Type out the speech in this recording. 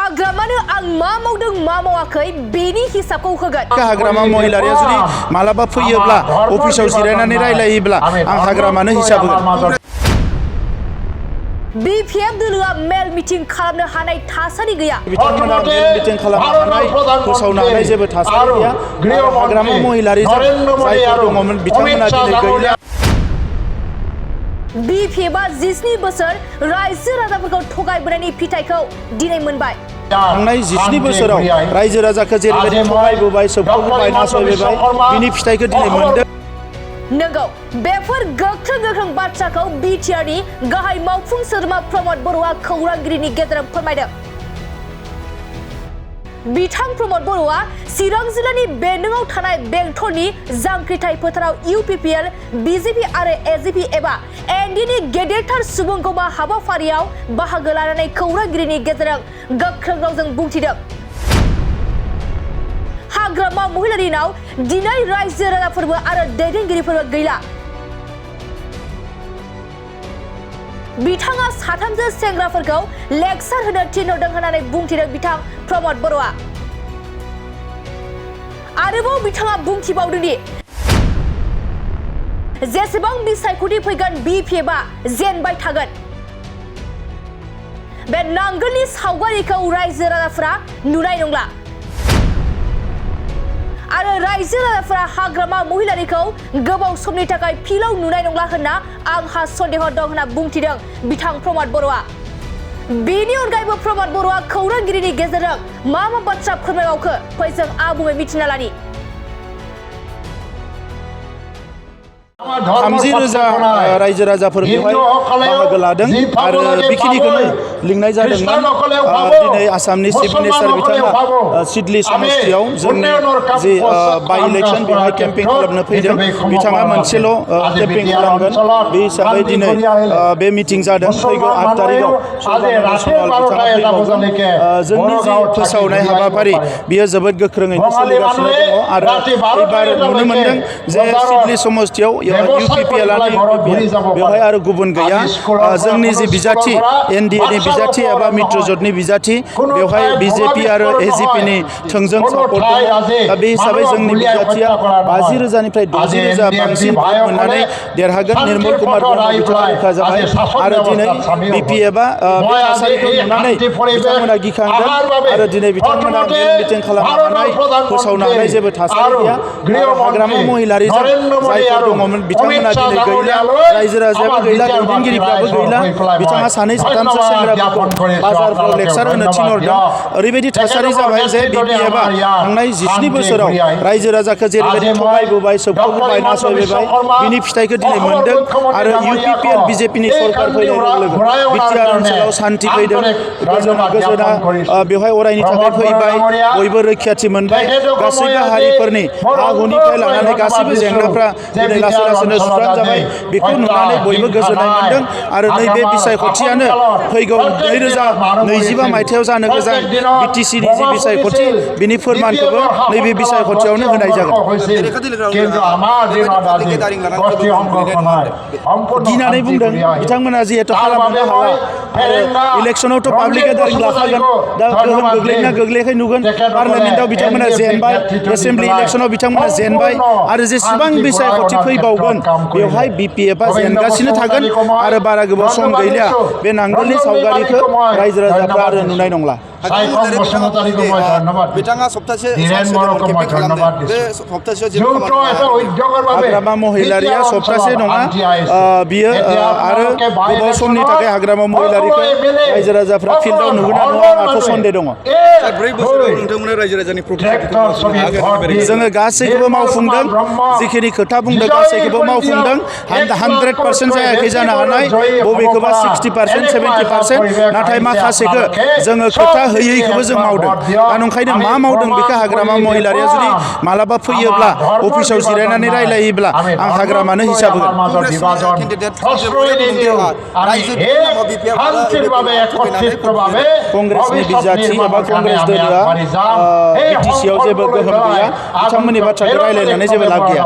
हाग्रामानो आं मा मावदों मा मावाखै बेनि हिसाबखौ होगोन। हाग्रामा महिलारिया जुदि मालाबा फैयोब्ला अफिसाव जिरायनानै रायलायोब्ला आं हाग्रामानो हिसाब होगोन। BPF दोलोआ मेल मिटिं खालामनो हानाय थासारि गैया। बिथांमोना मेल मिटिं खालामनो हानाय फोसावनो हानाय जेबो थासारि गैया। हाग्रामा महिलारिजों जायफोर दङमोन बिथांमोना दिनै गैला। BPFआ 17 बोसोर रायजो राजाफोरखौ थगायबोनायनि फिथाइखौ दिनै मोनबाय। थांनाय 17 बोसोराव रायजो राजाखौ जेरैबायदि थगायबोबाय सोबख'बोबाय नासयबोबाय बिनि फिथाइखौ दिनै मोनदों। नंगौ बेफोर गोख्रों बाथ्राखौ बिटिआरनि गाहाय मावफुं सोद्रोमा प्रमद बर'आ खौरांगिरिनि गेजेरजों फोरमायदों। बिथां प्रमद बर'आ चिरां जिल्लानि बेन्दोंआव थानाय बेंटलनि जांख्रिथाय फोथाराव UPPL, BJP आरो AJP एबा NDनि गेदेरथार सुबुंगौमा हाबाफारियाव बाहागो लानानै खौरांगिरिनि गेजेरजों गोख्रों रावजों बुंथिदों। हाग्रामा महिलारिनाव दिनै रायजो राजाफोरबो आरो दैदेनगिरिफोरबो गैला। बिथाङा साथामजो सेंग्राफोरखौ लेक्सार होनो थिनहरदों होननानै बुंथिदों बिथां प्रमद बर'आ। आरोबाव बिथाङा बुंथिबावदों दि जेसेबां बिसायख'थि फैगोन BPFआ जेनबाय थागोन। बे नांगोलनि सावगारिखौ रायजो राजाफोरा नुनाय नंला आरो रायजो राजाफोरा हाग्रामा महिलारिखौ गोबाव समनि थाखाय फिल्डआव नुनाय नंला होनना आंहा सन्देह दं होनना बुंथिदों बिथां प्रमद बर'आ। बेनि अनगायैबो प्रमद बर'आ खौरांगिरिनि गेजेरजों मा बाथ्रा फोरमायबावखो फै जों आबुङै मिथिना लानि। 30,000 रायजो राजाफोर बेवहाय बाहागो लादों आरो बेखिनिखौनो लिंनाय जादोंमोन। दिनै आसामनि चिफ मिनिस्टार बिथाङा सिडली समस्तियाव जोंनि जि बाइ इलेक्शन बेवहाय केम्पेइन खालामनो फैदों। बिथाङा मोनसेल' केम्पेइन खालामगोन बे हिसाबै दिनै बे मिटिं जादों। फैगौ 8 तारिखआव बिथाङा फैबावगोन। जोंनि जि फोसावनाय हाबाफारि बियो जोबोद गोख्रोङैनो सोलिगासिनो दङ आरो एबार नुनो मोनदों जे सिडली समस्तियाव UPPL बेवहाय आरो गुबुन गैया। जोंनि जि बिजाथि NDAनि बिजाथि एबा मित्रजोटनि बिजाथि बेवहाय BJP आरो AJPनि थोंजों सापर्ट दङ। दा बे हिसाबै जोंनि बिजाथिया 50,000निफ्राय 60,000 बांसिन भोट मोननानै देरहागोन। निर्मल कुमार ब्रह्म बिथाङा रोखा जाबाय आरो दिनै BPFआ बे थासारिखौ नुनानै बिथांमोना गिखांदों आरो दिनै बिथांमोना मेल मिटिं खालामनो हानाय फोसावनो हानाय जेबो थासारि गैया। हाग्रामा महिलारिजों जायफोर दङमोन बिथांमोना दिनै गैला। रायजो राजायाबो गैला, दैदेनगिरिफ्राबो गैला। बिथाङा सानै साथामसो सेंग्राफोरखौ बाजारफ्राव लेक्सार होनो थिनहरदों। ओरैबायदि थासारि जाबाय जे BPFआ थांनाय 17 बोसोराव रायजो राजाखौ जेरैबायदि थगायबोबाय सोबख'बोबाय नासयबोबाय बिनि फिथाइखौ दिनै मोनदों आरो UPPL BJPनि सरकार फैनाय लोगो बिटिआर ओनसोलाव सान्थि फैदों। गोजोना बेवहाय अरायनि थाखाय फैबाय। बयबो रैखाथि मोनबाय। गासैबो हारिफोरनि हा-हुनिफ्राय लानानै गासैबो जेंनाफ्रा दिनै लासै लासैनो सुस्रांजाबाय। बेखौ नुनानै बयबो गोजोननाय मोनदों आरो नैबे बिसायख'थियानो फैगौ 2025 मायथाइयाव जानो गोनां BTCनि जि बिसायख'थि बिनि फोरमानखौबो नैबे बिसायख'थियावनो होनाय जागोन। गिनानै बुंदों बिथांमोना जिहेतु खालामनो हाला आरो इलेक्सनावथ' पाब्लिक गेदारिं लाखागोन। दा गोहोम गोग्लैना गोग्लैयाखै नुगोन। पार्लियामेन्टआव बिथांमोना जेनबाय, एसेम्ब्लि इलेक्सनाव बिथांमोना जेनबाय आरो जेसेबां बिसायख'थि फैबावगोन बेवहाय BPFआ जेनगासिनो थागोन आरो बारा गोबाव सम गैलिया बे नांगोलनि सावगारिखौ रायजो राजाफ्रा आरो नुनाय नंला। बिथाङा सप्तासे केम्पेइन खालामदों। बे सप्तासेयाव जेबो हाग्रामा महिलारिया सप्तासे नङा बियो आरो गोबाव समनि थाखाय हाग्रामा महिलारिखौ रायजो राजाफ्रा फिल्डआव नुगोन ना नुवा आंहाथ' सन्देह दङ। 4 बोसोराव नोंथांमोना रायजो राजानि जोङो गासैखौबो मावफुंदों। जिखिनि खोथा बुंदों गासैखौबो मावफुंदों। 100% जायाखै जानो हानाय, बबेखौबा 60%, 70%, नाथाय माखासेखौ जोङो खोथा होयैखौबो जों मावदों। दा नंखायनो मा मावदों बेखौ हाग्रामा महिलारिया जुदि मालाबा फैयोब्ला अफिसाव जिरायनानै रायलायोब्ला आं हाग्रामानो हिसाब होगोन। कंग्रेसनि बिजाथि एबा कंग्रेस दोलोआ BTCआव जेबो गोहोम गैया। बिथांमोननि बाथ्राखौ रायलायनानै जेबो लाब गैया।